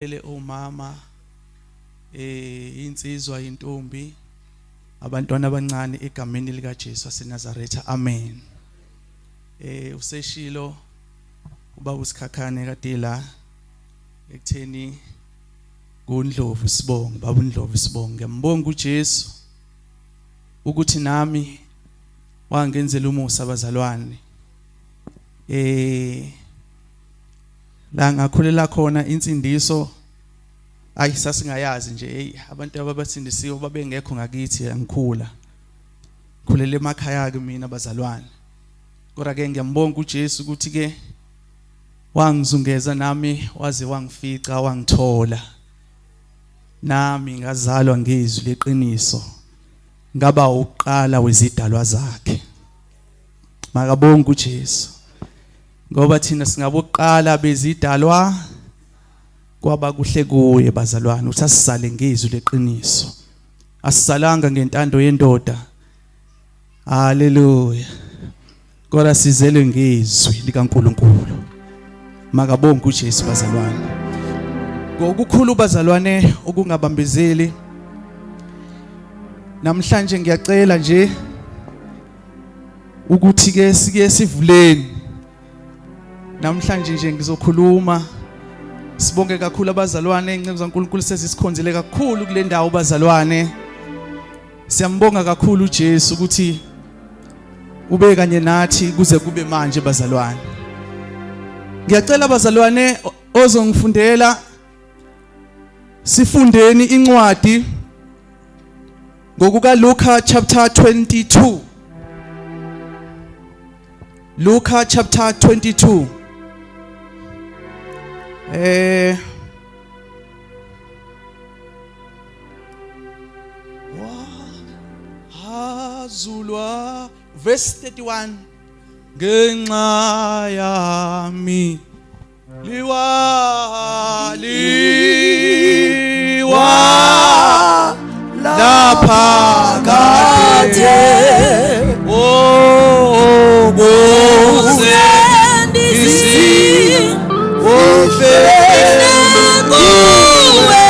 Ele omama insizwa intombi abantwana abancane egameni lika Jesu waseNazaretha. Amen. Useshilo ubaba uSikhakhane kade la ekutheni kuNdlovu sibonge baba uNdlovu sibonge. Ngiyambonga uJesu ukuthi nami wangenzela umusa bazalwane. La ngakhulela khona insindiso ayi sasingayazi nje. Hey, abantu ababasindisiwe babengekho ngakithi ngikhula. Khulele emakhaya ke mina bazalwane. Kodwa ke ngiyambonga uJesu ukuthi ke wangizungeza nami waze wangifica wangithola. Nami ngazalwa ngezwi leqiniso. Ngaba uqala wezidalwa zakhe. Makabonge uJesu. Ngoba thina singabokuqala bezidalwa kwaba kuhle kuye bazalwane ukuthi asizale ngezwi leqiniso. Asisalanga ngentando yendoda. Haleluya. Kodwa sizelwe ngezwi likaNkuluNkulu. Makabonke uJesu bazalwane. Ngokukhulu bazalwane ukungabambezeli. Namhlanje ngiyacela nje ukuthi ke sike sivuleni. Namhlanje nje ngizokhuluma. Sibonge kakhulu abazalwane, inceku zaNkulunkulu sezisikhonzile kakhulu kule ndawo bazalwane. Siyambonga kakhulu uJesu ukuthi ube kanye nathi kuze kube manje bazalwane. Ngiyacela bazalwane ozongifundela sifundeni incwadi ngokuka Luka chapter 22. Luka chapter 22. Wazulwa verse 31 ngenxa yami liwa liwa lapha kade oh kuze ufe kuwe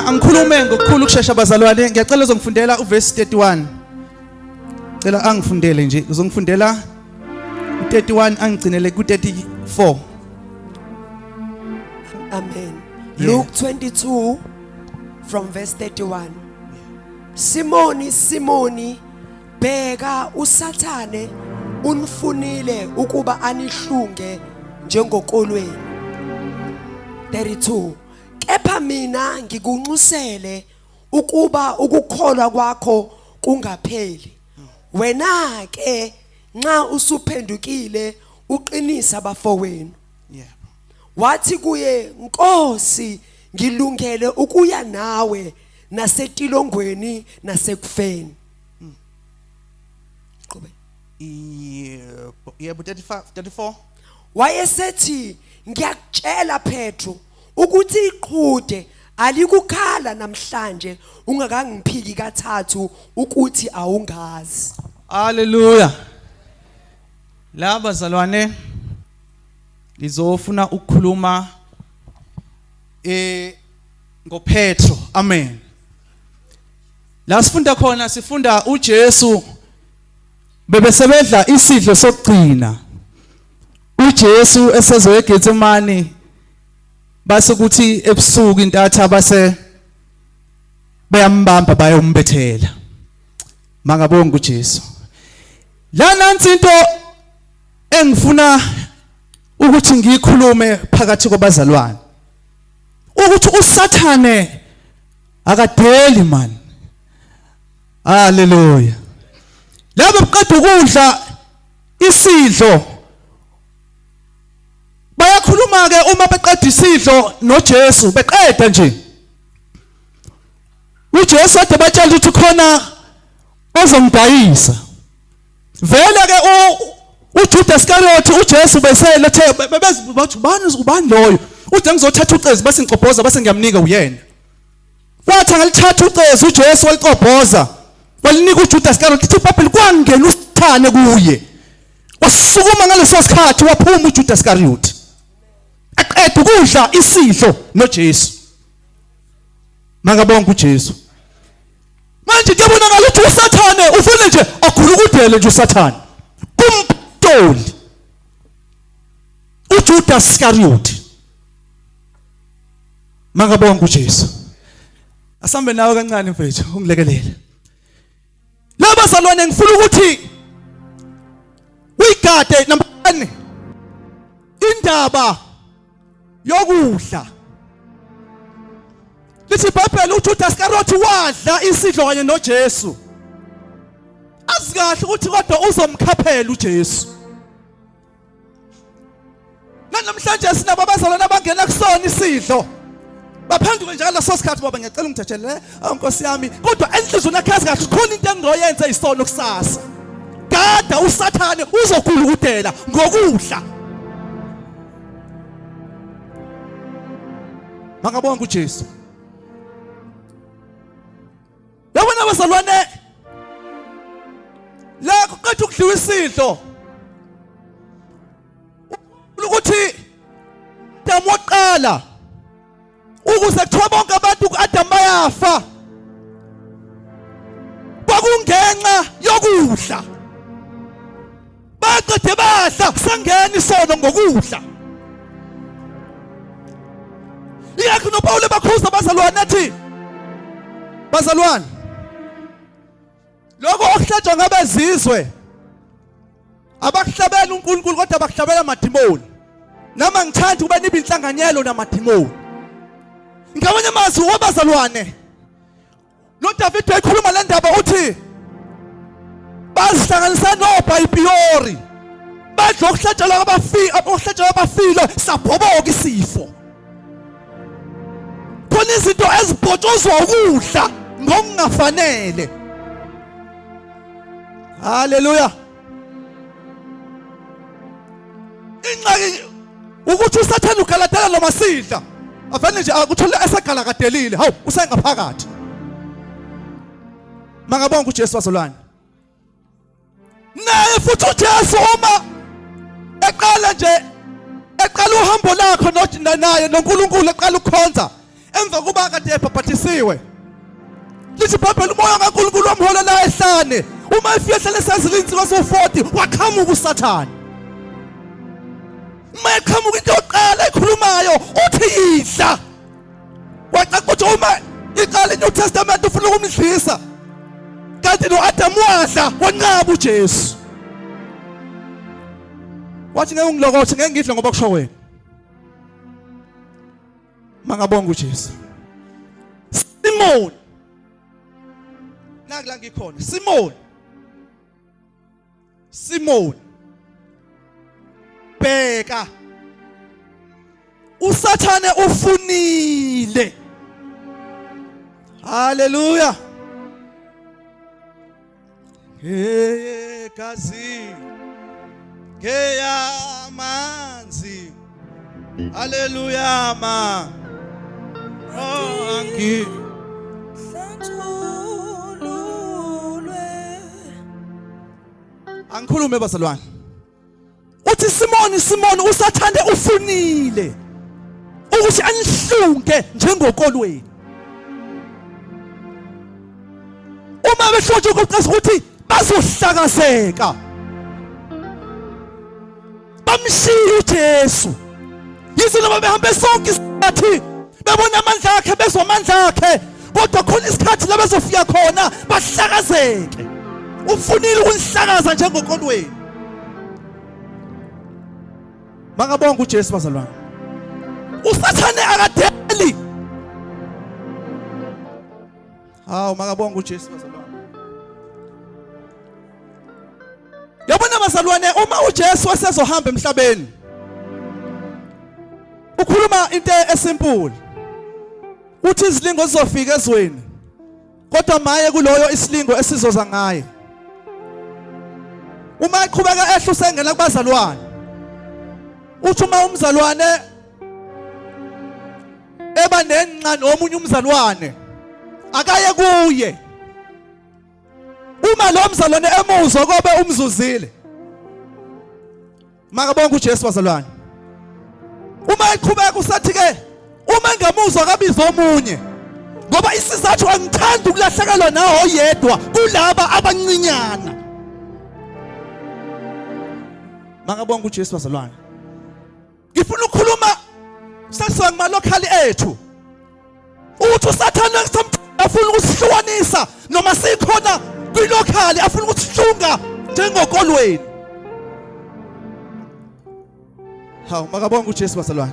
Angikhulume ngokukhulu ukushesha bazalwane, ngiyacela uzongifundela uverse 31. Cela angifundele nje, uzongifundela u31 angigcinele ku34. Amen. Luke 22 from verse 31. Simoni, Simoni, bheka uSathane unifunile ukuba anihlunge njengokolweni. 32 Kepha mina ngikunxusele ukuba ukukholwa kwakho kungapheli. Wena ke nxa usuphendukile uqinisa abafowenu. Yebo. Wathi kuye, Nkosi, ngilungele ukuya nawe nasetilongweni nasekufeni. Qhubeka. Yebo, yebo 35 34. Wayesethi, ngiyakutshela Petru ukuthi iqhude alikukhala namhlanje ungakangiphiki kathathu ukuthi awungazi. Hallelujah. La bazalwane ngizofuna ukukhuluma ngoPetro. Amen. La sifunda khona sifunda uJesu bebesebedla isidlo sokugcina. uJesu esezoya eGetsemane base kuthi ebusuku intatha base bayambamba bayombethela. Mangabonga uJesu. La nansi into engifuna ukuthi ngiyikhulume phakathi kwabazalwane. Ukuthi uSathane akadeli man. Haleluya. Labo beqeda ukudla isidlo bayakhuluma ke uma beqeda isidlo noJesu beqeda nje. uJesu ade batshela ukuthi khona ozongidayisa. Vele ke uJudas Iscariot uJesu beselethe bathi ubani ubani loyo? Uthi ngizothatha ucezu bese ngicobhoza bese ngiyamnika uyena. Wathi angalithatha ucezu uJesu walicobhoza walinika uJudas Iscariot, lithi iBhayibheli kwangena uSathane kuye. Wasukuma ngaleso sikhathi waphuma uJudas Iscariot. Aqeda ukudla isidlo noJesu. Makabonke uJesu. Manje kuyabonakala ukuthi uSathane ufune nje akhulukudele nje uSathane. Kumtoli. uJudas Iscariot. Makabonke uJesu. Asambe nawe kancane mfethu ungilekelele. Laba zalwane ngifuna ukuthi uyigade number 1 indaba yokudla. Lithi iBhayibheli uJudas Iscariot wadla isidlo kanye noJesu. Azi kahle ukuthi kodwa uzomkhaphela uJesu. Namhlanje sinabo abazalwane abangena kusona isidlo. Baphenduke njalo leso sikhathi baba ngiyacela ungithethelele oh Nkosi yami kodwa enhlizweni yakhe yazi kahle khona into engizoyenza isono kusasa. Gada uSathane uzokhulukudela ngokudla. Makabonke uJesu. Yabona bazalwane la kuqeda ukudliwa isidlo ukuthi Adam wokuqala ukuze kuthiwa bonke abantu ku-Adam bayafa kwakungenxa yokudla baqede badla sangena isono ngokudla Ingakho noPawulu ebakhuza abazalwane athi bazalwane lokho okuhlatshwa ngabezizwe abakuhlabela uNkulunkulu kodwa bakuhlabela amadimoni noma ngithanda ukuba nibe inhlanganyelo namadimoni ngamanye amazwi wabazalwane NoDavide ekhuluma le ndaba uthi bazihlanganisa noBhayipiyori badla okuhlatshelwa kwabafi okuhlatshelwa abafile sabhoboka isifo khona izinto ezibhotshozwa ukudla ngokungafanele haleluya ingxaki ukuthi usathane ugaladela noma sidla avele nje akuthole esegalakadelile hawu usengaphakathi makabonke uJesu wazolwane naye futhi uJesu uma eqala nje eqala uhambo lakho naye noNkulunkulu eqala ukukhonza emva kuba kade ebhabhathisiwe lithi ibhayibheli umoya kaNkulunkulu wamholela ehlane uma efika ehlane esazile insuku eziwu-40 waqhamuka usathane uma eqhamuka into yokuqala ekhulumayo uthi yidla wacaca ukuthi uma iqala iNew Testament ufuna ukumdlisa kanti no-Adamu wadla wanqaba uJesu wathi ngeke ungilokothe ngeke ngidle ngoba kusho wena Makabonga uJesu. Simon. Naku la ngikhona. Simon. Simon. Bheka. uSathane ufunile. Hallelujah. Ngegazi ngeyamanzi Haleluya ma Oh angi Angikhulume bazalwane Uthi Simoni Simoni usathande ufunile ukuthi anihlunge njengokolweni uma behlontsha ukuqasa ukuthi bazohlakazeka bamshiya uJesu yize noma behambe sonke isikhathi bebona amandla akhe bezwa amandla akhe kodwa khona isikhathi la bezofika khona bahlakazeke ufunile ukunihlakaza njengokolweni Makabonga uJesu bazalwane. USathane akadeli. Hawu makabonga uJesu bazalwane. Yabona bazalwane uma uJesu esezohamba emhlabeni ukhuluma into esimpuli. Uthi izilingo zizofika ezweni. Kodwa maye kuloyo isilingo esizoza ngaye. Uma eqhubeka ehla usengena kubazalwane. Uthi uma umzalwane eba nenxa nomunye umzalwane. Akaye kuye. Uma lo mzalwane emuzwa kobe umzuzile. Makabonke uJesu bazalwane. Uma eqhubeka usathi ke uma engamuzwa akabize omunye. Ngoba isizathu angithandi ukulahlekelwa nawo oyedwa kulaba abancinyana. Makabonke uJesu bazalwane. Ngifuna ukukhuluma seswa kumalokhali ethu. Uthi uSathane afuna ukusihlukanisa noma sikhona kwilokhali afuna ukusihlunga njengokolweni. Hawu makabonke uJesu bazalwane.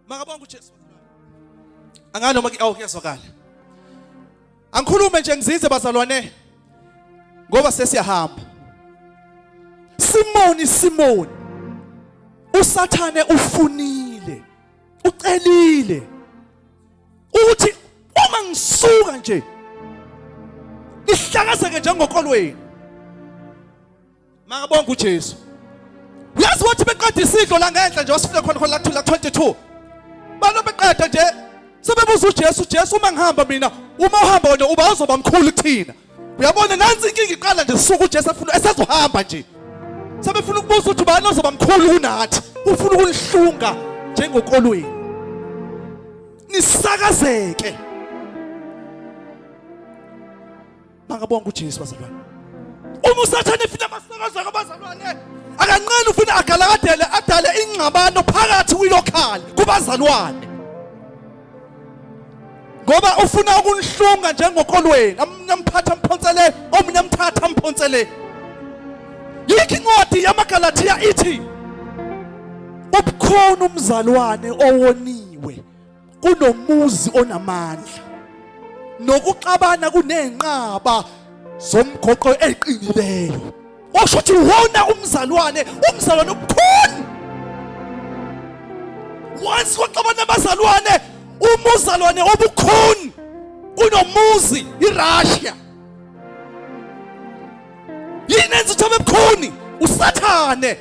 Makabonke uJesu. Angazi noma awu kuyazwakala. Angikhulume nje ngizinze bazalwane ngoba sesiyahamba. Simoni Simoni uSathane ufunile ucelile ukuthi uma ngisuka nje ngihlakazeke njengokolweni. Makabonke uJesu. Uyazi ukuthi beqeda isidlo la ngenhla nje wasifika khona khona la 22. Balo beqeda nje sebebuza uJesu, uJesu uma ngihamba mina, uma uhamba wena uba uzoba mkhulu kuthina. Uyabona nansi inkinga iqala nje suku uJesu efuna esezohamba nje. Sebefuna ukubuza ukuthi ubani ozoba mkhulu kunathi. Ufuna ukunihlunga njengokolweni. Nisakazeke. Makabonke uJesu bazalwane. Uma uSathane efuna amasakazaka abazalwane, akanqeni ufuna agalakadele adale ingxabano phakathi kwilokhali kubazalwane. Ngoba ufuna ukunihlunga njengokolweni, omunye amphatha amphonsele, omunye amthatha amphonsele. Yikho incwadi yamaGalathiya ithi ubukhona umzalwane owoniwe kunomuzi onamandla nokuxabana kunenqaba zomgoqo eqinileyo osho ukuthi wona umzalwane umzalwane ubukhuni once kwaxabana abazalwane umuzalwane obukhuni kunomuzi iRussia yini enza ukuthi abebukhuni usathane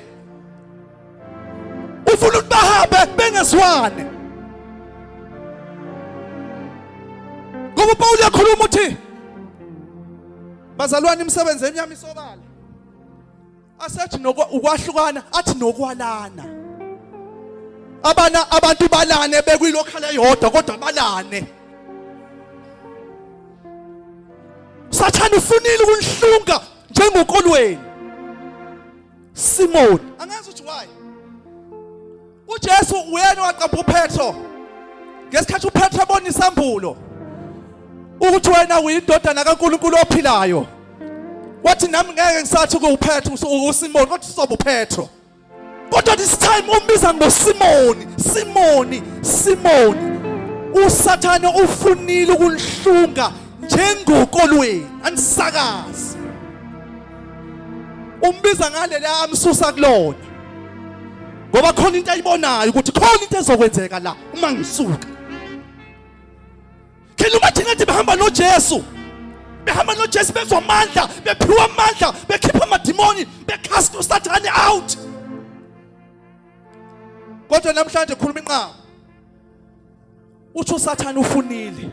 ufuna ukuthi bahambe bengezwane ngoba uPawulu uyakhuluma uthi bazalwane imisebenzi emnyama isobala asethi ukwahlukana athi nokwalana abana abantu balane bekwilokhala eyodwa kodwa balane Sathane ufunile ukunihlunga njengokolweni Simon angazi ukuthi why uJesu uyena waqapha uPetro ngesikhathi uPetro ebona isambulo ukuthi wena uyindodana kaNkuluNkulu ophilayo wathi nami ngeke ngisathi kuwuPetro uSimon kodwa usoba uPetro kodwa this time umbiza ngoSimoni Simoni Simoni uSathane ufunile ukunihlunga njengokolweni anisakazi umbiza ngaleli amsusa kulona ngoba khona into ayibonayo ukuthi khona into ezokwenzeka la uma ngisuka can you imagine ngathi behamba noJesu behamba noJesu bezwa amandla bephiwa amandla bekhipha amadimoni becast uSathane out kodwa namhlanje khuluma inqaba uthi uSathane ufunile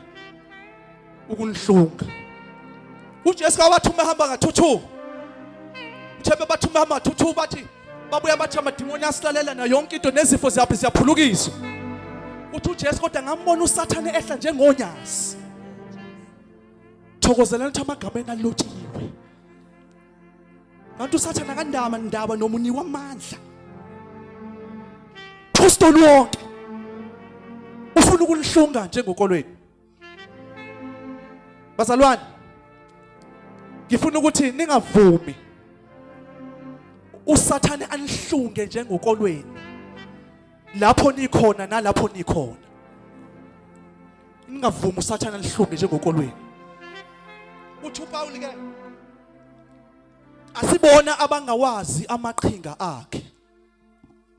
ukunihlunga uJesu kawathuma ehamba ngathuthu uthe bebathuma ehamba ngathuthu bathi babuya bathi amadimoni asilalela nayo yonke into nezifo ziyaphi ziyaphulukiswa uthi uJesu kodwa ngambona uSathane ehla njengonyazi thokozelani ukuthi amagama enu alotshiwe kanti uSathane akandaba ndaba noma unikwa amandla Apostoli wonke ufuna ukunihlunga njengokolweni bazalwane ngifuna ukuthi ningavumi uSathane anihlunge njengokolweni lapho nikhona nalapho nikhona ningavumi uSathane anihlunge njengokolweni. Uthi uPaul ke asibona abangawazi amaqhinga akhe.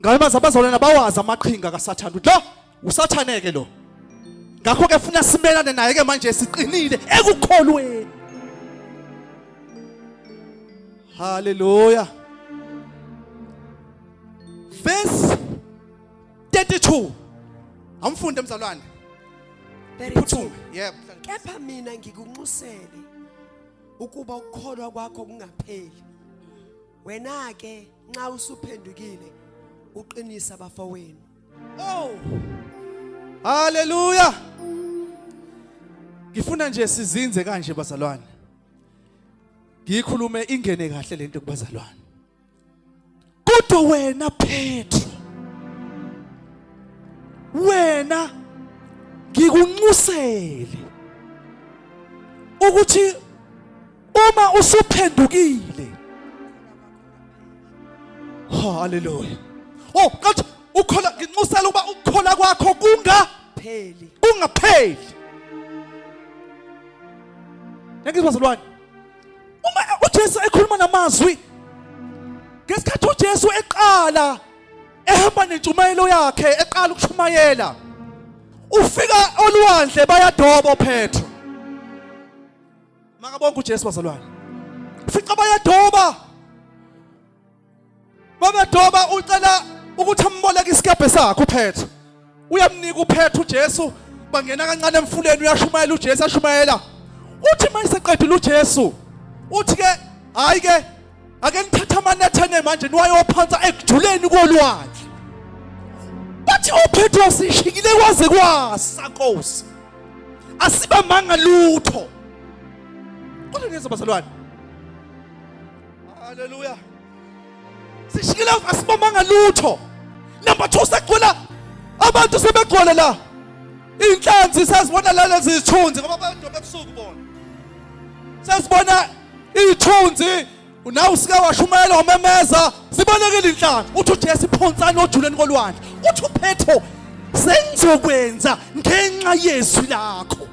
Ngabe abazalwane bawazi amaqhinga kaSathane. Uthi lo uSathane ke lo. Ngakho ke funa simelane naye ke manje siqinile ekukholweni. Hallelujah. Verse 32. Amfunde mzalwane. 32. Yebo. Kepha mina ngikunxusele ukuba ukukholwa kwakho kungapheli. Wena ke nxa usuphendukile uqinisa abafowenu. Oh. Hallelujah. Ngifuna nje sizinze kanje bazalwane. Ngikhulume ingene kahle lento kubazalwane. Kodwa wena Petro wena ngikunxusele ukuthi uma usuphendukile. Haleluya. Oh, kanti ukhola nginxusela ukuba ukukhola kwakho kungapheli. Kungapheli. Ngeke bazalwane. Uma uJesu ekhuluma namazwi ngesikhathi uJesu eqala ehamba nentshumayelo yakhe eqala ukushumayela ufika olwandle bayadoba oPetro. Makabonke uJesu bazalwane. Fica bayadoba. Babedoba ucela ukuthi amboleke isikebhe sakhe uPetro. Uyamnika uPetro uJesu bangena kancane emfuleni uyashumayela uJesu ashumayela. Uthi mayiseqedile uJesu uthi ke hayi ke ake nithathe amanethene manje niwayophansa ekujuleni kolwandle. Bathi uPetro sishikile kwaze kwasa Nkosi. Asibamanga lutho. Kodwa niyezwa bazalwane. Haleluya. Sishikile asibamanga lutho. Number 2 segcwela abantu sebegcwele la. Inhlanzi sezibona la lezi zithunzi ngoba abantu bebusuku bona. Sesibona ithunzi nawe usike washumayela wamemeza sibonekile inhlanzi uthi uJesu iphonsani ojuleni kolwandle uthi uPetro sengizokwenza ngenxa yezwi lakho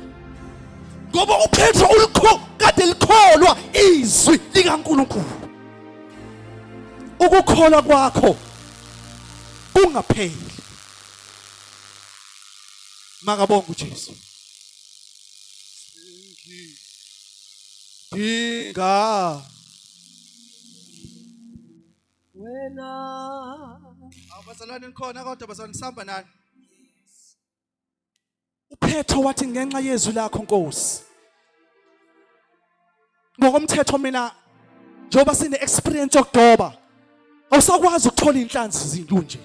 ngoba uPetro ulikho kade likholwa izwi likaNkulunkulu. Ukukholwa kwakho kungapheli. Makabonga uJesu. Dinga wena. Awubazalwane nikhona kodwa bazalwane sihamba nani? UPetro wathi ngenxa yezwi lakho Nkosi. Ngokomthetho mina njengoba sine experience yokudoba awusakwazi ukuthola inhlanzi izinto nje.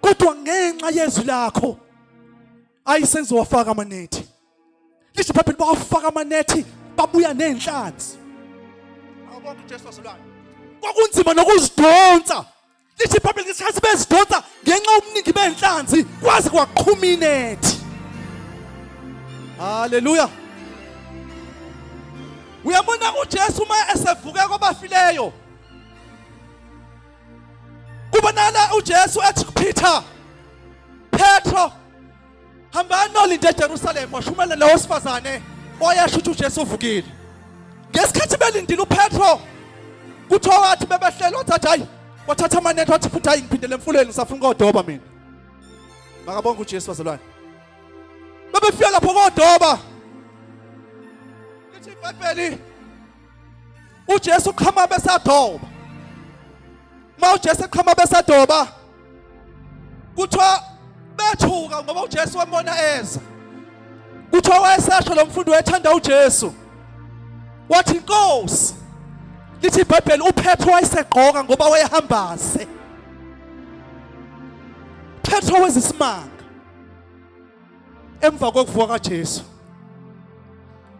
Kodwa ngenxa yezwi lakho ayisenzowafaka amanethi. Lisho iBhayibheli bawafaka amanethi babuya nezinhlanzi. Awubonke uJesu wasolwane. Kwakunzima nokuzidonsa. Lithi iBhayibheli ngesikhathi bezidonsa ngenxa yobuningi benhlanzi kwaze kwaqhuma inethi. Haleluya. Uyabona uJesu uma esevuke kwabafileyo. Kubonakala uJesu ethi kuPeter, Petro, hambani nolinde eJerusalem washumela lowo sifazane oyasho ukuthi uJesu uvukile. Ngesikhathi belindile uPetro kuthiwa wathi bebehleli wathi hayi wathatha amanethe wathi futhi hayi ngiphindele emfuleni ngisafuna ukodoba mina. Makabonke uJesu bazalwane. Babefika lapho kodoba. Lithi iBhayibheli uJesu uqhama besadoba. Uma uJesu eqhama besadoba kuthiwa bethuka ngoba uJesu wambona eza. Kuthiwa wayesasho lo mfundi wayethanda uJesu. Wathi inkosi lithi iBhayibheli uPetro wayesegqoka ngoba wayehambaze. Petro wezisimanga emva kokuvuka kaJesu.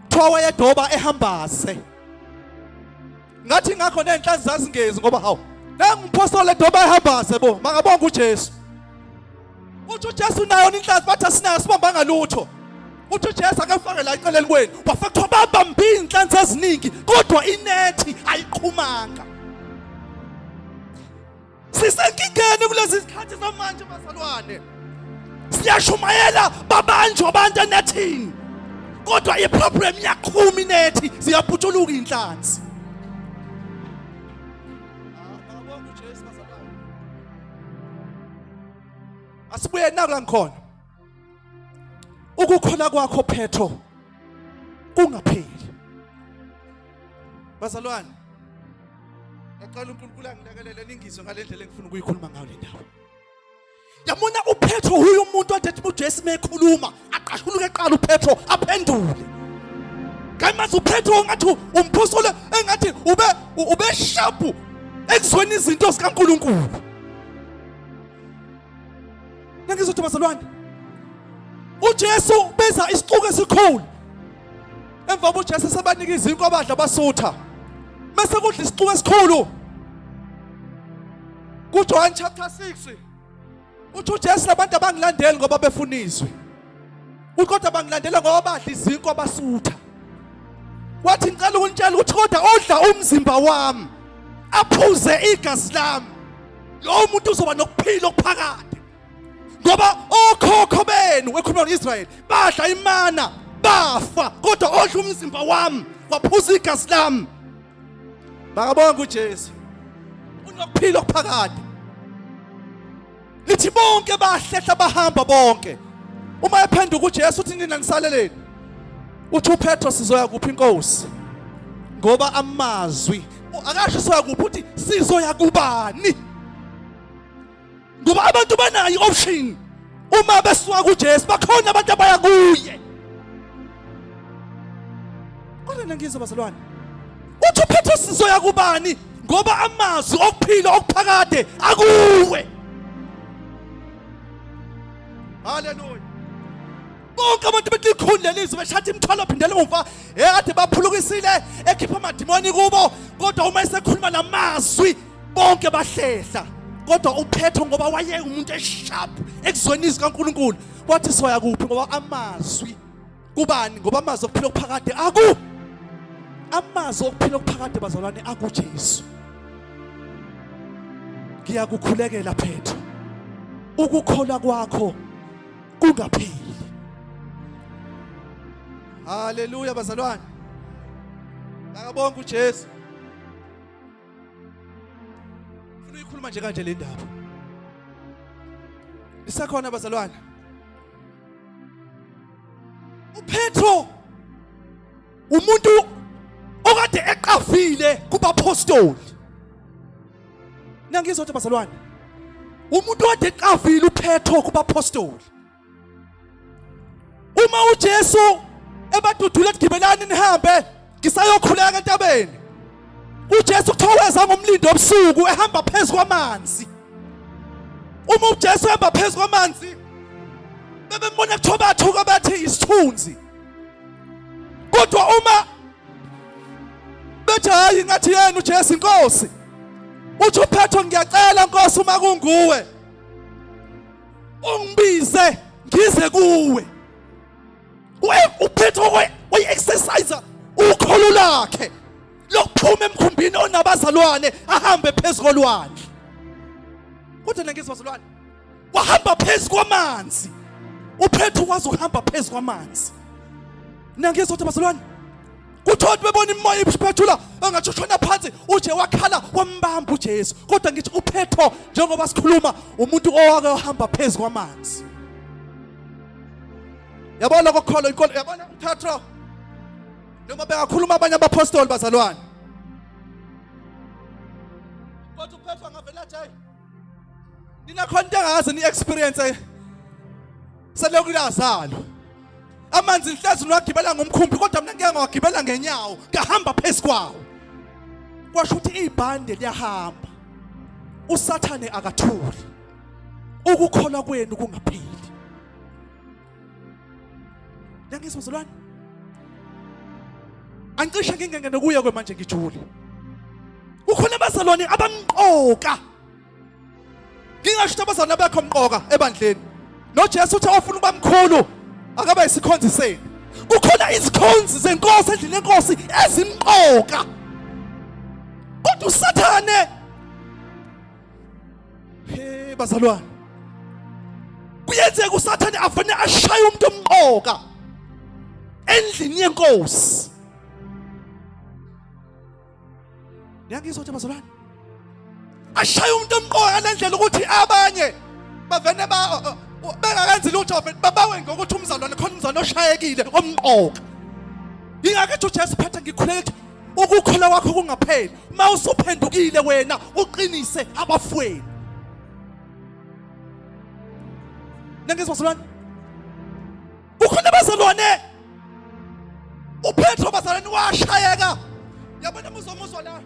Kuthiwa wayedoba ehambaze. Ngathi ngakho nenhlanzi zazingezi ngoba hawu nangumpostoli edoba ehambaze bo makabonga uJesu. Uthi uJesu unayo inhlanzi bathi asinayo sibambanga lutho. Uthi uJesu akafake la eceleni kwenu. Wafaka kuthiwa babambe inhlanzi eziningi kodwa inethi ayiqhumanga. Sisenkingeni kulezi zikhathi zamanje bazalwane. Siyashumayela babanjwa abantu enethini. Kodwa iproblem yaqhuma inethi ziyaputshuluka inhlanzi. Asibuye nakula ngikhona. Ukukholwa kwakho Petro kungapheli. Bazalwane, ngicela uNkulunkulu angilekelele ningizwe ngalendlela engifuna ukuyikhuluma ngayo le ndaba. Yabona uPetro huyo umuntu athi uJesu mekhuluma aqashuluke eqala uPetro aphendule. Kamazi uPetro ngathi umphostoli engathi ube ube sharp ekuzweni izinto zikaNkulunkulu. Ngizothi bazalwane uJesu beza isixuku esikhulu emva uJesu sebanika izinkwa abadla basutha mase kudla isixuku esikhulu kuJohn chapter 6 uthi uJesu labantu abangilandeli ngoba befuna izwi kodwa bangilandela ngoba badla izinkwa basutha wathi ngicela ukunitshela ukuthi kodwa odla umzimba wami aphuze igazi lami lowo muntu uzoba nokuphila okuphakade ngoba okhokho benu ekhuluma no-Israyeli badla imana bafa kodwa odla umzimba wami waphuza igazi lami bakabonga uJesu unokuphila okuphakade lithi bonke bahlehla bahamba bonke uma ephenduka uJesu uthi nina nisaleleni uthi uPetro sizoya kuphi inkosi ngoba amazwi akasho sizoya kuphi uthi sizoya kubani ngoba abantu banayo i-option uma besuka kuJesu bakhona abantu abaya kuye kodwa nangizwa bazalwane uthi uPetro sizoya kubani ngoba amazwi okuphila okuphakade akuwe haleluya bonke abantu bethi likhulu lelizwe beshatha imithwalo phindela emuva ekade baphulukisile ekhipha amadimoni kubo kodwa uma esekhuluma lamazwi bonke bahlehla kodwa uPetro ngoba waye umuntu esharp ekuzweni izwi kaNkuluNkulu wathi soya kuphi ngoba amazwi kubani ngoba amazwi okuphila okuphakade aku amazwi okuphila okuphakade bazalwane akuJesu ngiyakukhulekela Petro ukukholwa kwakho kungapheli haleluya bazalwane akabonke uJesu Ufuna uyikhuluma nje kanje le ndaba. Isakhona bazalwane. uPetro umuntu okade eqavile kubapostoli. Nangizwa bazalwane. Umuntu okade eqavile uPetro kubapostoli. Uma uJesu ebadudula ethi gibelani nihambe ngisayokhuleka entabeni uJesu kuthiwa weza ngomlindo obusuku ehamba phezu kwamanzi uma uJesu ehamba phezu kwamanzi bebembona kuthiwa bathuka bathi isithunzi kodwa uma bethi hayi ngathi yena uJesu inkosi uthi uPetro ngiyacela Nkosi uma kunguwe ungibize ngize kuwe uPetro wayi-exercise ukholo lakhe lokuphuma emkhumbini onabazalwane ahambe phezu kolwandle kodwa nangizwa bazalwane wahamba phezu kwamanzi uPetro wazi ukuhamba phezu kwamanzi nangizwa ukuthi bazalwane Kuthiwa bebona imoya iphethula engathi ushona phansi uje wakhala wambamba uJesu kodwa ngithi uPetro njengoba sikhuluma umuntu owake wahamba phezu kwamanzi yabona kokholo inkolo yabona uPetro noma bengakhuluma abanye abapostoli bazalwane kodwa uPetro angavela athi hayi nina khona into engaze ni experience selokhu lazalwa amanzi ngihlezi ngiwagibela ngomkhumbi kodwa mina ngeke ngawagibela ngenyawo ngahamba phezu kwawo kwasho ukuthi ibhande liyahamba usathane akathuli ukukholwa kwenu kungapheli Niyangizwa bazalwane? Angicishe ngingene kuye ke manje ngijule. Kukhona abazalwane abamqoka. Ngingasho ukuthi abazalwane abekho mqoka ebandleni. NoJesu uthe ofuna ukuba mkhulu akabe isikhonzi senu. Kukhona izikhonzi zenkosi endlini yenkosi ezimqoka. Kodwa uSathane Hey bazalwane. Kuyenzeka uSathane afane ashaye umuntu omqoka. Endlini yenkosi. Niyangizwa ukuthi bazalwane? Ashaya umuntu emqoka ngalendlela ukuthi abanye bavene ba bengakenzi lutho babawe ngokuthi umzalwane khona umzalwane oshayekile omqoka. Ingakho uJesu phethe ngikhuleka ukuthi ukukholwa kwakho kungapheli. Uma usuphendukile wena uqinise abafweni. Nangizwa bazalwane? Kukhona bazalwane uPetro bazalwane washayeka. Yabona muzomuzwa la.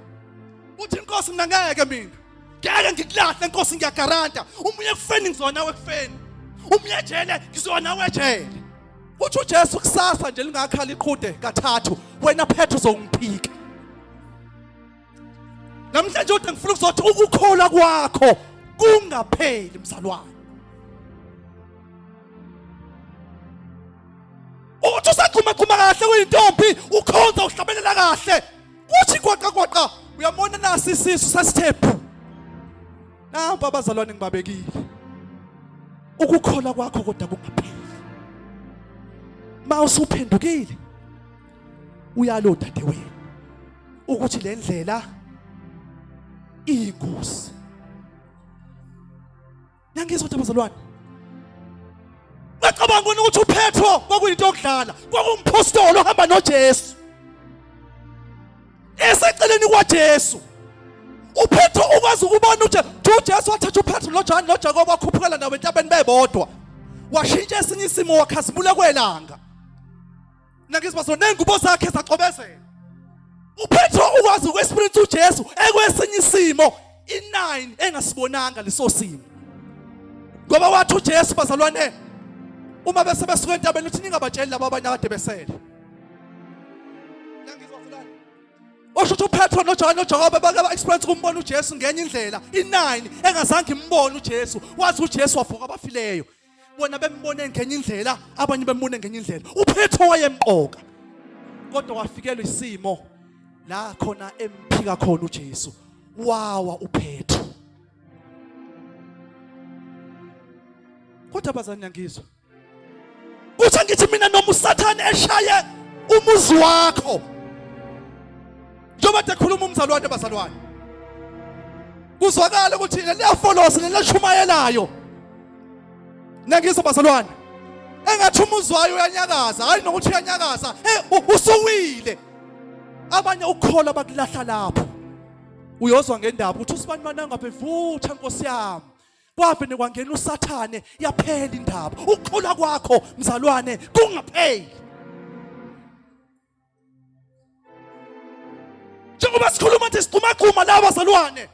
Uthi inkosi mina ngeke mina. Ngeke ngikulahle inkosi ngiyagaranta. Umunye ekufeni ngizona nawe ekufeni. Umunye ejele ngizona nawe ejele. Uthi uJesu kusasa nje lingakhala iqhude kathathu wena Petro uzongiphika. Namhlanje uthi ngifuna ukuzothi ukukholwa kwakho kungapheli mzalwane. Uthi usagxuma gxuma kahle kuyintombi ukhonza uhlabelela kahle. Uthi kwaqa kwaqa uyamona nasi isisu sasithephu. Nampa abazalwane ngibabekile. Ukukholwa kwakho kodwa kungapheli. Ma usuphendukile uyalo dadewenu ukuthi le ndlela iyingozi. Nangizwa ukuthi abazalwane bacabanga ukuthi uPetro kwakuyinto yokudlala, kwakumpostoli ohamba noJesu. Eseceleni kwaJesu. uPetro ukwazi ukubona ukuthi uJesu wathatha uPetro noJohn noJakobe wakhuphukela nawo entabeni bebodwa. Washintsha esinye isimo wakhazimula kwelanga. Nakizwa so nengubo zakhe zacobezela. uPetro ukwazi ukwesperience uJesu ekwesinye isimo i9 engasibonanga leso simo. Ngoba wathi uJesu bazalwane uma bese besuka entabeni uthi ningabatsheli laba abanye akade besele. Osho ukuthi uPetro noJohane noJakobe bake ba-experience ukumbona uJesu ngenye indlela i9 engazange imbone uJesu wathi uJesu wavuka abafileyo. Bona bembone ngenye indlela, abanye bembone ngenye indlela. uPetro wayemqoka. Kodwa wafikelwa isimo la khona emphika khona uJesu. Wawa uPetro. Kodwa bazani ngiyangizwa. Uthi ngithi mina noma uSathane eshaye umuzi wakho. Njengoba ekhuluma umzalwane bazalwane. Kuzwakala ukuthi leliyafolosi lelishumayelayo. Nangizwa bazalwane. Engathi umuzwayo uyanyakaza, hayi nokuthi uyanyakaza, hey usuwile. Abanye ukukholwa bakulahla lapho. Uyozwa ngendaba ukuthi usibani mananga bevutha Nkosi yami. Kwavene kwangena uSathane yaphela indaba. Ukukholwa kwakho mzalwane kungapheli. Njengoba sikhuluma nje sigxumagxuma la bazalwane.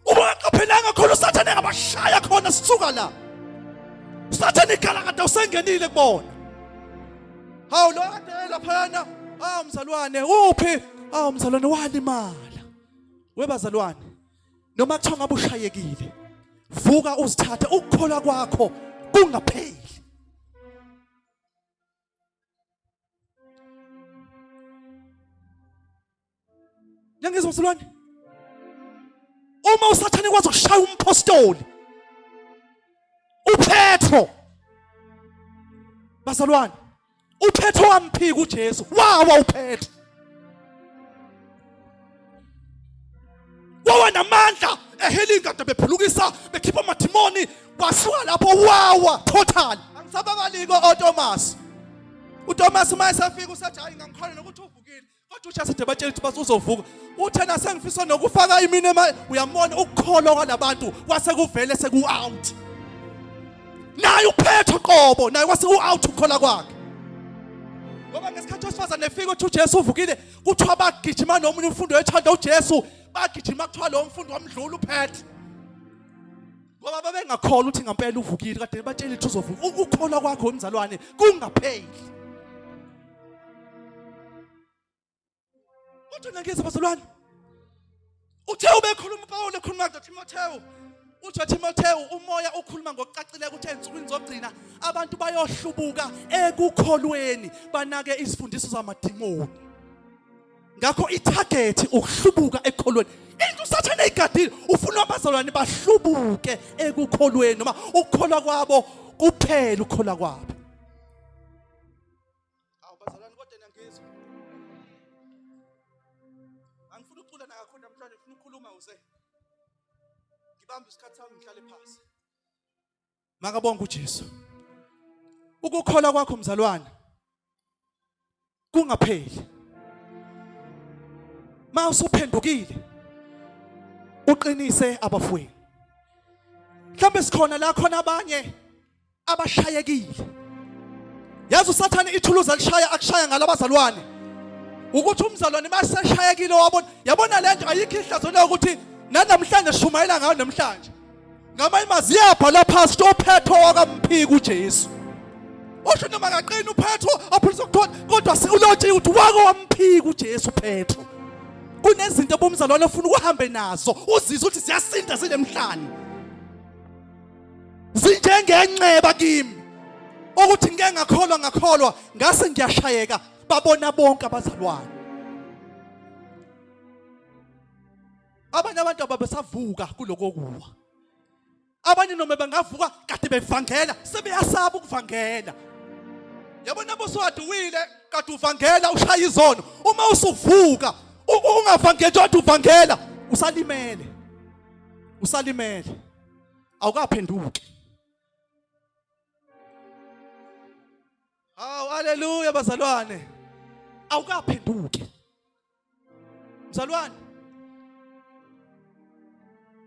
Uma ungaqaphelanga khona uSathane engabashaya khona sisuka la. uSathane ikhala kade usengenile kubona. Hawu lo kade laphana, hawu mzalwane uphi? Hawu mzalwane walimala. Webazalwane noma kuthiwa ngabe ushayekile vuka uzithathe ukukholwa kwakho kungapheli. Niyangizwa msulwane? Uma uSathane kwazi ukushaya umpostoli uPetro bazalwane uPetro wamphika uJesu wawa uPetro wawa namandla ehealing kade bephulukisa bekhipha amadimoni wasuka lapho wawa total angisababaliko oThomas uThomas uma esefika usethi hayi ngangikholwa nokuthi uvukile kodwa uJesu de batshela ukuthi basuzovuka uthe nasengifisa nokufaka imini ema uyambona ukukholwa kwalabantu kwase kuvele seku out naye uPetro qobo naye kwase ku out ukukholwa kwakhe ngoba ngesikhathi owesifazane efika uthi uJesu uvukile kuthiwa bagijima nomunye umfundi oyethanda uJesu bagijima kuthiwa lo mfundi wamdlula uPetro ngoba babengakholwa ukuthi ngempela uvukile kade batshela ukuthi uzovuka ukukholwa kwakho mzalwane kungapheli Uthi nangizwa bazalwane. Uthe ubekhuluma uPawulu ekhuluma kuTimotheo. Uthi Timotheo umoya ukhuluma ngokucacile ukuthi ezinsukwini zokugcina abantu bayohlubuka ekukholweni banake izifundiso zamadimoni. Ngakho itarget ukuhlubuka ekukholweni. Into uSathane eyigadile ufuna abazalwane bahlubuke ekukholweni noma ukukholwa kwabo kuphela ukukholwa kwabo. Awuze. Ngibambe isikhathi sami ngihlale phansi. Makabonke uJesu. Ukukholwa kwakho mzalwane kungapheli. Mawusuphendukile uqinise abafowenu. Mhlawumbe sikhona la khona abanye abashayekile. Yazi uSathane ithuluzi alishaya akushaya ngalabazalwane. Ukuthi umzalwane maseshayekile wabona yabona lento ayikho ihlazo lokuthi nanamhlanje sishumayela ngayo namhlanje. Ngamanye amazwi iyabhalwa phansi ukuthi uPetro wakamphika uJesu. Usho noma kaqini uPetro aphulisa ukuthola kodwa ulotshiwe ukuthi wake wamphika uJesu uPetro. Kunezinto bomzalwane ofuna ukuhambe nazo uzizwe ukuthi ziyasinda zinemhlani. Zinjengenxeba kimi. Ukuthi ngike ngakholwa ngakholwa ngase ngiyashayeka babona bonke abazalwane. Abanye abantu ababesavuka kuloko kuwa. Abanye noma bangavuka kade bevangela sebeyasaba ukuvangela. Yabona bosuwaduwile kade uvangela ushaya izono. Uma usuvuka ungavangeli kodwa uvangela usalimele. Usalimele. Awukaphenduki. Hawu haleluya bazalwane. Awukaphenduki. Mzalwane.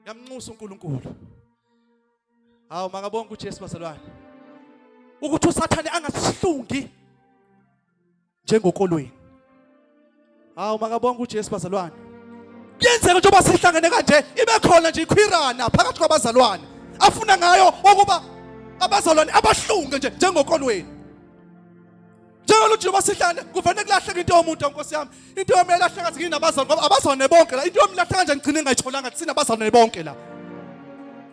Yamnxusa uNkulunkulu. Hawu makabonke uJesu bazalwane. Ukuthi uSathane angasihlungi njengokolweni. Hawu makabonke uJesu bazalwane. Kuyenzeka njengoba sihlangene kanje ibe khona nje ikhwirana phakathi kwabazalwane afuna ngayo ukuba abazalwane abahlunge nje njengokolweni. Njengoba njengoba sihlangene kufanele kulahleke into yomuntu nkosi yami. Into yami yalahleka ngathi nginabazalwane ngoba abazalwane bonke la. Into yami ilahleka kanje ngigcine ngayitholanga thina abazalwane bonke la.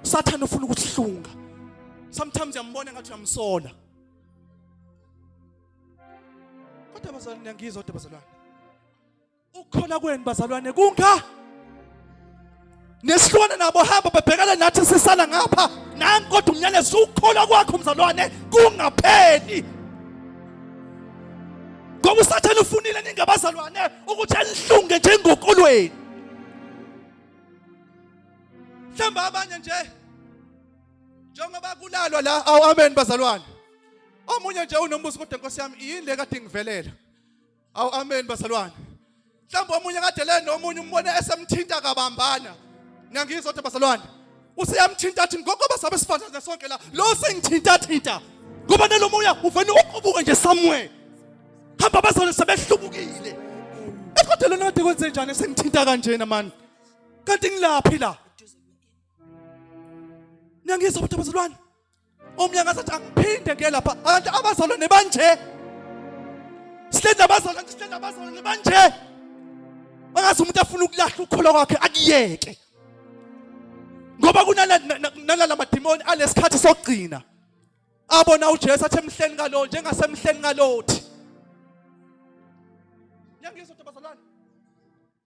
Sathane ufuna ukusihlunga. Sometimes uyambona ngathi uyamsola. Kodwa bazalwane niyangizwa kodwa bazalwane. Ukukholwa kwenu bazalwane kunga nesihlukana nabo hamba bebhekana nathi sisala ngapha nangu kodwa umyalezo ukukholwa kwakho mzalwane kungapheli ngoba usathane ufunile ningabazalwane ukuthi anihlunge njengokolweni mhlawumbe abanye nje njengoba kulalwa la awu amen bazalwane omunye nje unombuzo kodwa nkosi yami yini le kade ngivelela Awu amen bazalwane. Mhlawumbe omunye kade le nomunye umbone esemthinta kabambana. Niyangizwa kodwa bazalwane. Useyamthinta athi ngokuba sabe sifana sonke la. Lo sengithinta thinta. Ngoba nalomoya uvele uqubuke nje somewhere. Hamba bazalwane sebehlubukile. Kodwa lona kade kwenze njani sengithinta kanjena man. Kanti ngilaphi la? Niyangizwa kodwa bazalwane. Omunye ngasathi angiphinde ngiye lapha abantu abazalwane banje sihlezi abazalwane sihlezi abazalwane banje bangazi umuntu afuna ukulahla ukukholwa kwakhe akuyeke ngoba kunalala madimoni alesikhathi sokugcina abona uJesu athi emhleni kalo njengasemhleni kalothi Niyangizwa bazalwane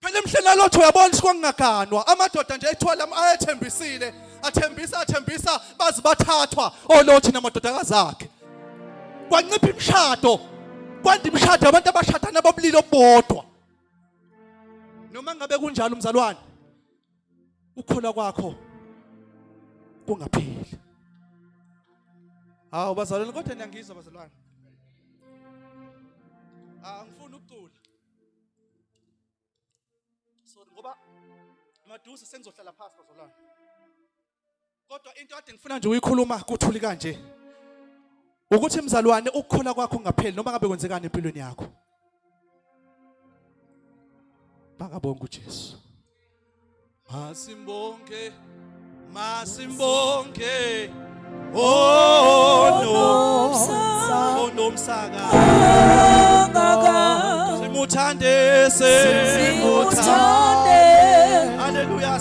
Phela emhleni lalotho uyabona ukuthi kwakungaganwa amadoda nje ethwala ayethembisile athembisa athembisa bazi bathathwa olothi namadodakazi akhe kwancipha imishado kwanda imishado abantu abashadana bobulili obodwa noma ngabe kunjalo umzalwane ukukholwa kwakho kungapheli hawu bazalwane kodwa niyangizwa bazalwane angifuni ukucula Sorry ngoba maduze sengizohlala phansi bazalwane. Kodwa into ade ngifuna nje uyikhuluma kuthuli kanje. Ukuthi mzalwane ukukholwa kwakho kungapheli noma ngabe kwenzekani empilweni yakho. Makabonke uJesu. Masimbonge, masimbonge. Oh no, oh no msaka. Simuthande, simuthande. Hallelujah,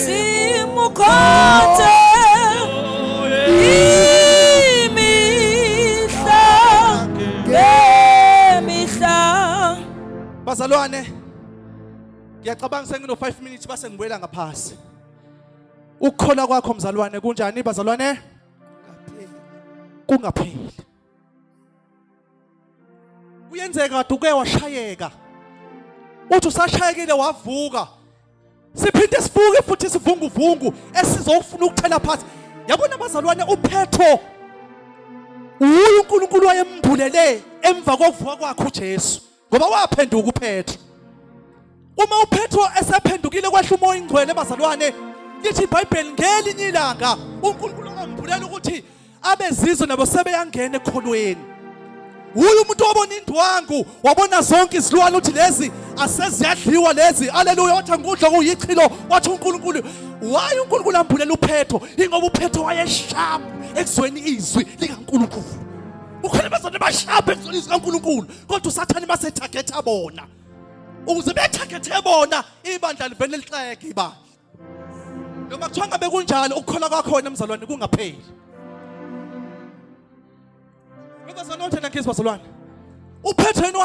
simukhonze. Imihla ngemihla. Bazalwane, Ngiyacabanga sengino 5 minutes base ngibuyela ngaphasi. Ukukholwa kwakho mzalwane kunjani bazalwane? Kungapheli. Kuyenzeka kade uke washayeka. Uthi usashayekile wavuka. Siphinde sivuke futhi isivunguvungu esizofuna ukuthela phansi. Yabona bazalwane, uPetro uye uNkulunkulu wayembulele emva kokuvuka kwakhe uJesu, ngoba waphenduka uPetro. Uma uPetro esephendukile kwehla uMoya oNgcwele bazalwane, lithi iBhayibheli ngelinye ilanga uNkulunkulu wambulela ukuthi abezizwe nabo sebeyangena ekholweni. Uye umuntu wabona indwangu, wabona zonke izilwane ukuthi lezi aseziyadliwa lezi. Haleluya, wathi angikudla kuyichilo, wathi uNkulunkulu. Why uNkulunkulu ambulela uPetro? Ingoba uPetro wayesharp ekuzweni izwi likaNkulunkulu. Ukhona bazalwane basharp ekuzweni izwi likaNkulunkulu, kodwa uSathane basethagetha bona. Ukuze bethagethe bona, ibandla livele lixege ibandla. Noma kuthiwa ngabe kunjalo, ukukholwa kwakho wena mzalwane kungapheli. Bazalwane othena ngizwa bazalwane. UPetro yena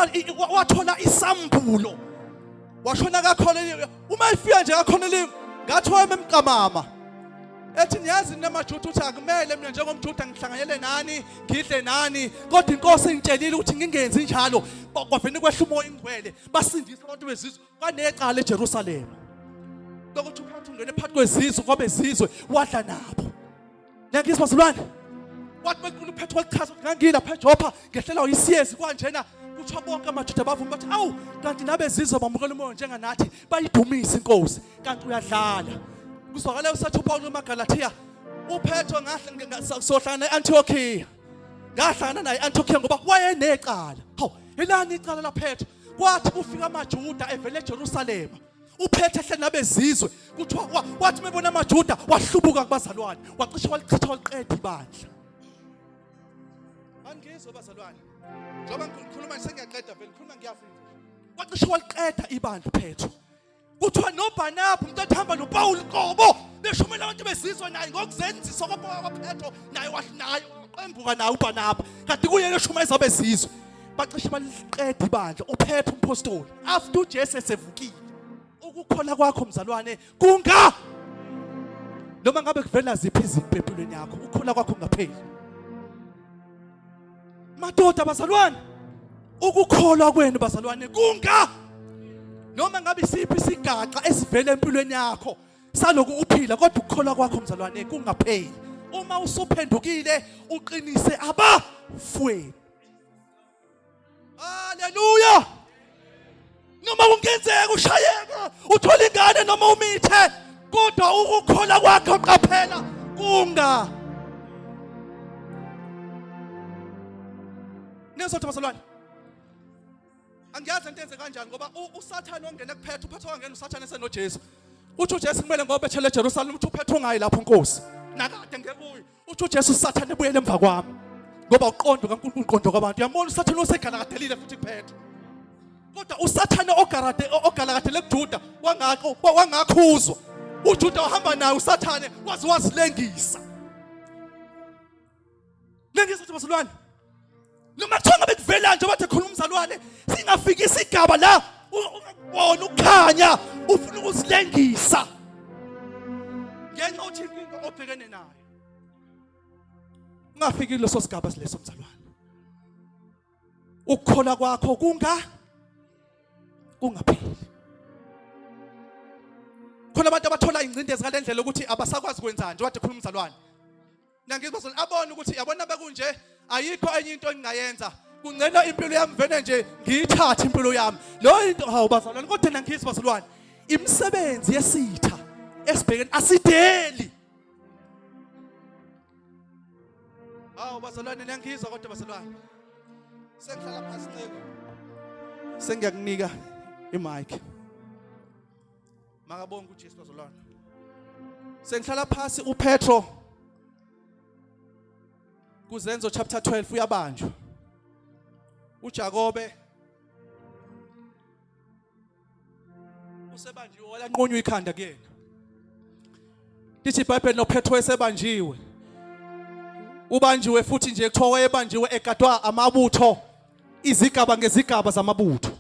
wathola isambulo. Washona kakhona uma efika nje kakhona limi ngathi wayememqamama. Ethi niyazi namaJuda ukuthi akumele mina njengomJuda ngihlanganyele nani, ngidle nani, kodwa inkosi ingitshelile ukuthi ngingenzi njalo. Kwavele kwehla uMoya oNgcwele, basindisa abantu bezizwe. Kwanecala eJerusalema lokuthi uPhetro ungene phakathi kwezizwe kwabezizwe wadla nabo. Niyangizwa bazalwane? Wathi bequla uPhetro walichaza ukuthi ngangilapha eJopha ngehlelwa isiyezi kwanjena, kuthiwa bonke amaJuda bavuma bathi awu kanti nabezizwe bamukela umoya njenganathi, bayidumisa inkosi. Kanti uyadlala. Kuzwakala usathi uPawulu emaGalathiya, uPhetro ngahle sohlangana e-Antiochiya, ngahlangana naye e-Antiochiya ngoba wayenecala. Hawu, elani icala laPhetro? Kwathi kufika amaJuda evele eJerusalema, uPhetro ehleli nabezizwe, kuthiwa wathi mebona amaJuda wahlubuka kubazalwane, wacishe walichitha waliqeda ibandla. Angizwe bazalwane, njengoba ngikhuluma sengiyaqeda vele, ngikhuluma ngiyafika. Wacishe waliqeda ibandla uPhetro. Kuthiwa noBarnaba umuntu athamba noPawulu qobo beshumela abantu bezizwe naye ngokuzenzisa kwaPetro, naye naye waqembuka naye uBarnaba, kanti kuyena eshumayeza abezizwe. Bacishe baliqeda ibandla uPetro umpostoli after uJesu esevukile. Ukukholwa kwakho mzalwane kunga noma ngabe kuvela ziphi izimpi empilweni yakho, ukukholwa kwakho kungapheli. Madoda bazalwane, ukukholwa kwenu bazalwane kunga noma ngabe isiphi isigaxa esivela empilweni yakho saloku uphila, kodwa ukukholwa kwakho mzalwane kungapheli. Uma usuphendukile uqinise abafweni. Haleluya! Noma kungenzeka ushayeka uthola ingane noma umithe, kodwa ukukholwa kwakho qaphela kunga. Nizothi bazalwane, angiyazi into enze kanjani, ngoba uSathane ongena kuPhetro, uPhetro wangena uSathane esenoJesu. Uthi uJesu kumele ngoba bethele eJerusalema, uthi uPhetro ungayi lapho Nkosi. Nakade ngekuyi. Uthi uJesu uSathane ebuyele emva kwami. Ngoba uqondo kaNkulunkulu uqondo kwabantu. Uyambona uSathane osegalakadelile futhi kuPhetro. Kodwa uSathane ogarade ogalakadele kuJuda wangakho wangakhuzwa. UJuda wahamba naye uSathane waze wazilengisa. Lengisa ukuthi bazalwane, noma kuthiwa ngabe kuvela nje bathi khuluma umzalwane, singafiki isigaba la ungakubona ukukhanya ufuna ukuzilengisa ngenxa uthi inkinga obhekene nayo. Ungafiki kuleso sigaba sileso mzalwane, ukukholwa kwakho kungapheli. Khona abantu abathola ingcindezi ngale ndlela ukuthi abasakwazi kwenzani nje, wathi khuluma umzalwane. Nangizwa sona abone ukuthi yabona bekunje ayikho enye into engingayenza, kungcela impilo yami vele nje ngiyithathe impilo yami leyo into. Hawu bazalwane, kodwa nangizwa bazalwane, imisebenzi yesitha esibhekene asideli. Hawu bazalwane, niyangizwa kodwa bazalwane? Sengihlala phansi nceko, sengiyakunika imic. Makabonge uJesu bazalwane. Sengihlala phansi, uPetro kuzenzo chapter 12 uyabanjwa. uJakobe usebanjiwe, walanqunywa ikhanda kuyena. Lithi iBhayibheli noPetro esebanjiwe. Ubanjiwe futhi nje kuthiwa wayebanjiwe egadwa amabutho, izigaba ngezigaba zamabutho.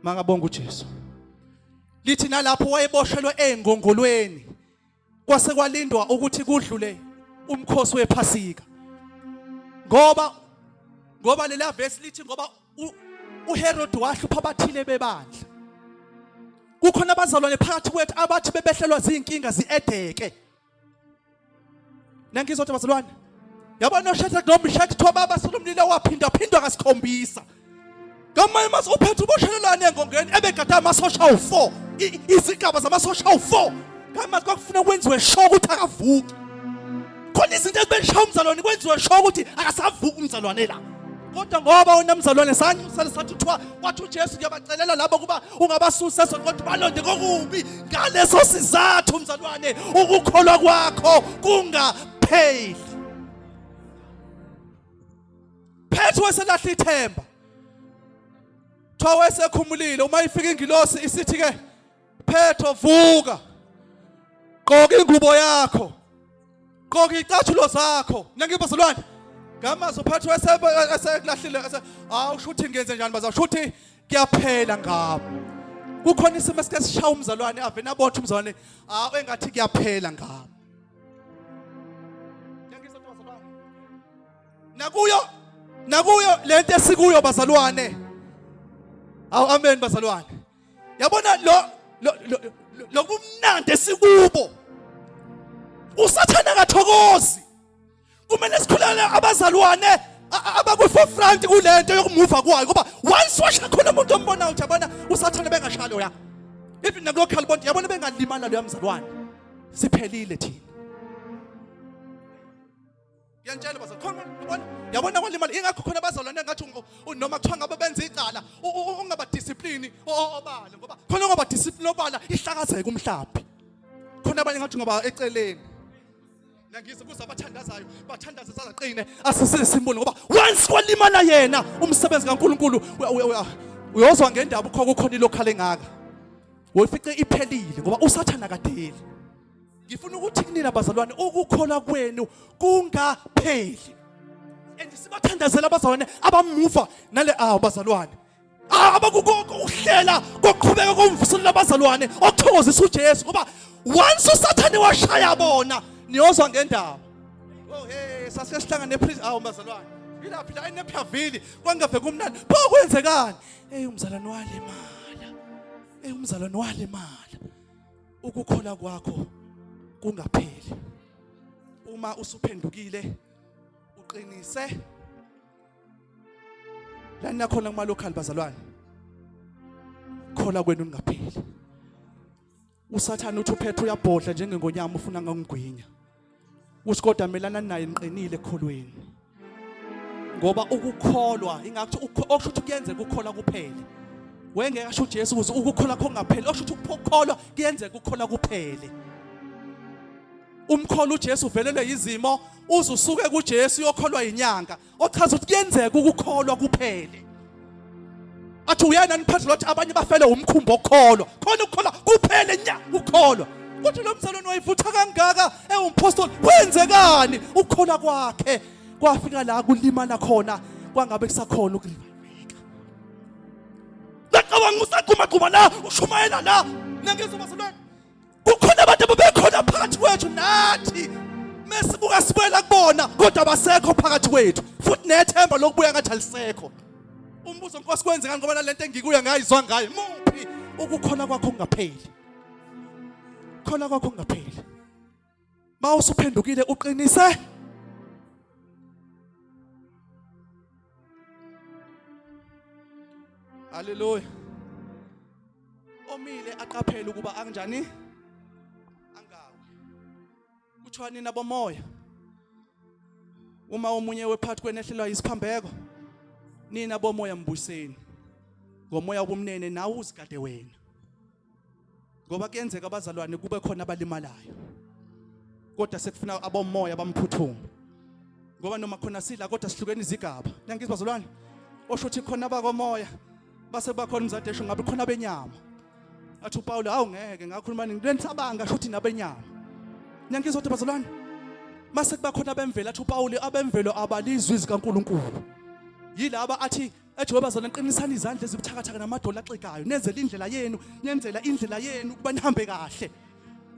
Makabonga uJesu. Lithi nalapho wayeboshelwe engongolweni, kwase kwalindwa ukuthi kudlule umkhosi wePhasika, ngoba lela verse lithi ngoba uHerod wahlupha abathile bebandla. Kukhona abazalwane phakathi kwethu abathi bebehlelwa zinkinga ziedeke. Nangizwa ukuthi bazalwane. Yabona uShadrach noMeshach kuthiwa babasela umlilo waphinda phindwa kasikhombisa. Ngamanye amazwi uPetru uboshelelane engongeni ebegada amasosha awu-4 izigaba zamasosha awu-4 ngamazwi kwakufuna kwenziwe sure ukuthi akavuki. Khona izinto ezibeshaya umzalwane kwenziwe sure ukuthi akasavuki umzalwane la. Kodwa ngoba wena mzalwane sanyusela sathi kuthiwa wathi uJesu ngiyabacelela labo kuba ungabasusa ezweni kodwa balonde kokubi ngaleso sizathu mzalwane ukukholwa kwakho kungapheli. Phethu weselahla ithemba. Kuthiwa wesekhumulile uma ifika ingilosi isithi ke Phetro vuka. Gqoka ingubo yakho. Gqoka icathulo zakho. Nangibazalwane. Ngamazwi uPhetro esekulahlile ese awu shuthi ngenze njani bazalwane shuthi kuyaphela ngabo. Kukhona isimo esike sishaya umzalwane ave nabotha umzalwane awu engathi kuyaphela ngabo. Nakuyo nakuyo lento esikuyo bazalwane. Awu amen bazalwane. Yabona lo lokumnandi esikubo. Usathana akathokozi. Kumele sikhulele abazalwane abakwi-forefront kulento yokumuva kwayo ngoba once washa khona umuntu ombonayo ukuthi yabona usathane bengashaya loya. Even nakulocal bond yabona bengalimala loya mzalwane. Siphelile thina. Ngiyantshela bazalwane khona yabona yabona kwalimala ingakho khona abazalwane ngathi noma kuthiwa ngabe benza icala ungaba discipline obala ngoba khona ungaba discipline obala ihlakazeke umhlaphi khona abanye ngathi ngoba eceleni nangizwe kuze abathandazayo bathandaze sazaqine asisize simbone ngoba once kwalimala yena umsebenzi kaNkuluNkulu uyozwa ngendaba ukho kukhona ilokhale engaka woyifice iphelile ngoba usathana kadeli. Ngifuna ukuthi kunina bazalwane ukukholwa kwenu kungapheli. And sibathandazela abazalwane abamuva nale awu bazalwane. Abakukoko ukuhlela kokuqhubeka komvuselelo abazalwane okuthokozisa uJesu ngoba once uSathane washaya bona niyozwa ngendaba. Oh hey sasike sihlangane eprison awu bazalwane. Yilaphi la eNephavili kwangave kumnandi. Pho kwenzekani? Hey umzalwane walimala. Hey umzalwane walimala. Ukukholwa kwakho kungapheli. Uma usuphendukile uqinise lani nakhona kuma local bazalwane. Khola kwenu ningapheli. Usathane uthi uPetru uyabhodla njengengonyama ufuna ngangigwinya. Uthi kodwa melana naye niqinile ekholweni. Ngoba ukukholwa ingakuthi okusho ukuthi kuyenzeka ukukholwa kuphele. Wengeke asho uJesu ukuthi ukukholwa kho kungapheli, okusho ukuthi ukukholwa kuyenzeka ukukholwa kuphele. Umkholwa uJesu uvelelwe yizimo uze usuke kuJesu uyokholwa yinyanga. Ochaza ukuthi kuyenzeka ukukholwa kuphele. Athi uyena niphethe lothi abanye bafele umkhumbi okukholwa. Khona ukukholwa kuphele nya ukukholwa. Kuthi lo mzalwane wayivutha kangaka ewumpostoli kwenzekani ukukholwa kwakhe kwafika la kulimala khona kwangabe kusakhona ukuriviveka. Ngacabanga usaqhuma qhuma la ushumayela la nangizwa bazalwane Kukhona abantu ababekhona phakathi kwethu nathi mesibuka sibuyela kubona kodwa abasekho phakathi kwethu futhi nethemba lokubuya ngathi alisekho. Umbuzo Nkosi kwenzekani ngoba nalento engikuyo ngayizwa ngayo muphi ukukhona kwakho kungapheli. Khona kwakho kungapheli. Mawusuphendukile uqinise Haleluya. Omile aqaphele ukuba anjani angawi. Kuthiwa nina bomoya uma omunye wephathi kwenehlelwa yisiphambeko nina bomoya mbuyiseni ngomoya wobumnene nawe uzigade wena ngoba kuyenzeka abazalwane kube khona abalimalayo kodwa sekufuna abomoya bamphuthume ngoba noma khona sidla kodwa sihlukene izigaba niyangizwa bazalwane osho ukuthi khona abakomoya base bakhona umzadesho ngabe khona abenyama athi uPawulu awu ngeke ngakhuluma ngilenisabanga shuthi nabenyama niyangizwa kodwa bazalwane mase kuba khona abemvelo athi uPawulu abemvelo abalizwi zikaNkuluNkulu yilaba athi ethi webazalwane qinisani izandla ezibuthakathaka namadolo axegayo nenzela indlela yenu nenzela indlela yenu ukuba nihambe kahle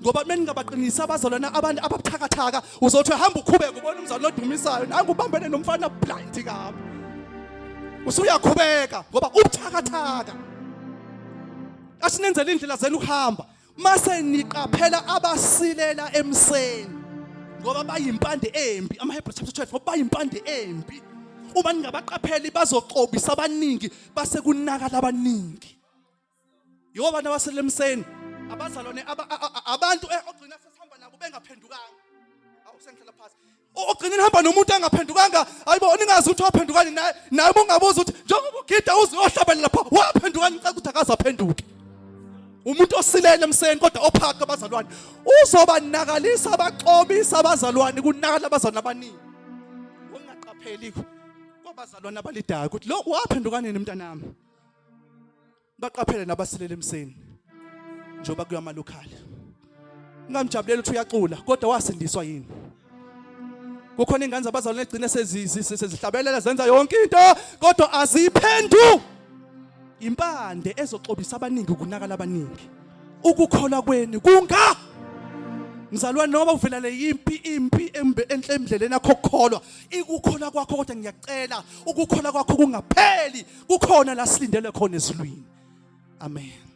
ngoba meningabaqinisa abazalwane abantu ababuthakathaka uzothi uhamba ukhubeka ubona umzalwane odumisayo nangu ubambene nomfana blind kabi usuyakhubeka ngoba ubuthakathaka. Asinenzele indlela zenu ukuhamba. Mase niqaphela abasilela emseni. Ngoba bayimpande embi. AmaHebrew chapter 12 ngoba bayimpande embi. Uma ningabaqapheli bazoxobisa abaningi base kunaka labaningi. Yibo abantu abasilela emseni. Abazalwane abantu eh, ogcina sesihamba nabo bengaphendukanga. Awu sengihlala phansi. Ugcina nihamba nomuntu angaphendukanga hayibo ningazi ukuthi waphendukani naye naye ungabuza ukuthi njengoba ugida uze uyohlabela lapha waphendukani ngicela ukuthi akaze aphenduke umuntu osilele emseni kodwa ophaka abazalwane uzobanakalisa abaxobisa abazalwane kunakala abazalwane abaningi ungaqapheli kwabazalwane abalidayo ukuthi lo waphenduka nini mntanami Baqaphele nabasilele emseni njengoba kuya amalokhali. Ungamjabulela ukuthi uyacula kodwa wasindiswa yini? Kukhona ingane zabazalwane egcine sezihlabelela zenza yonke into kodwa aziphendu. Impande ezoxobisa abaningi kunakala abaningi. Ukukholwa kwenu kunga Mzalwane noma uvela le impi impi enhle endleleni yakho kukholwa ikukholwa kwakho kodwa ngiyacela ukukholwa kwakho kungapheli kukhona la silindele khona ezulwini amen.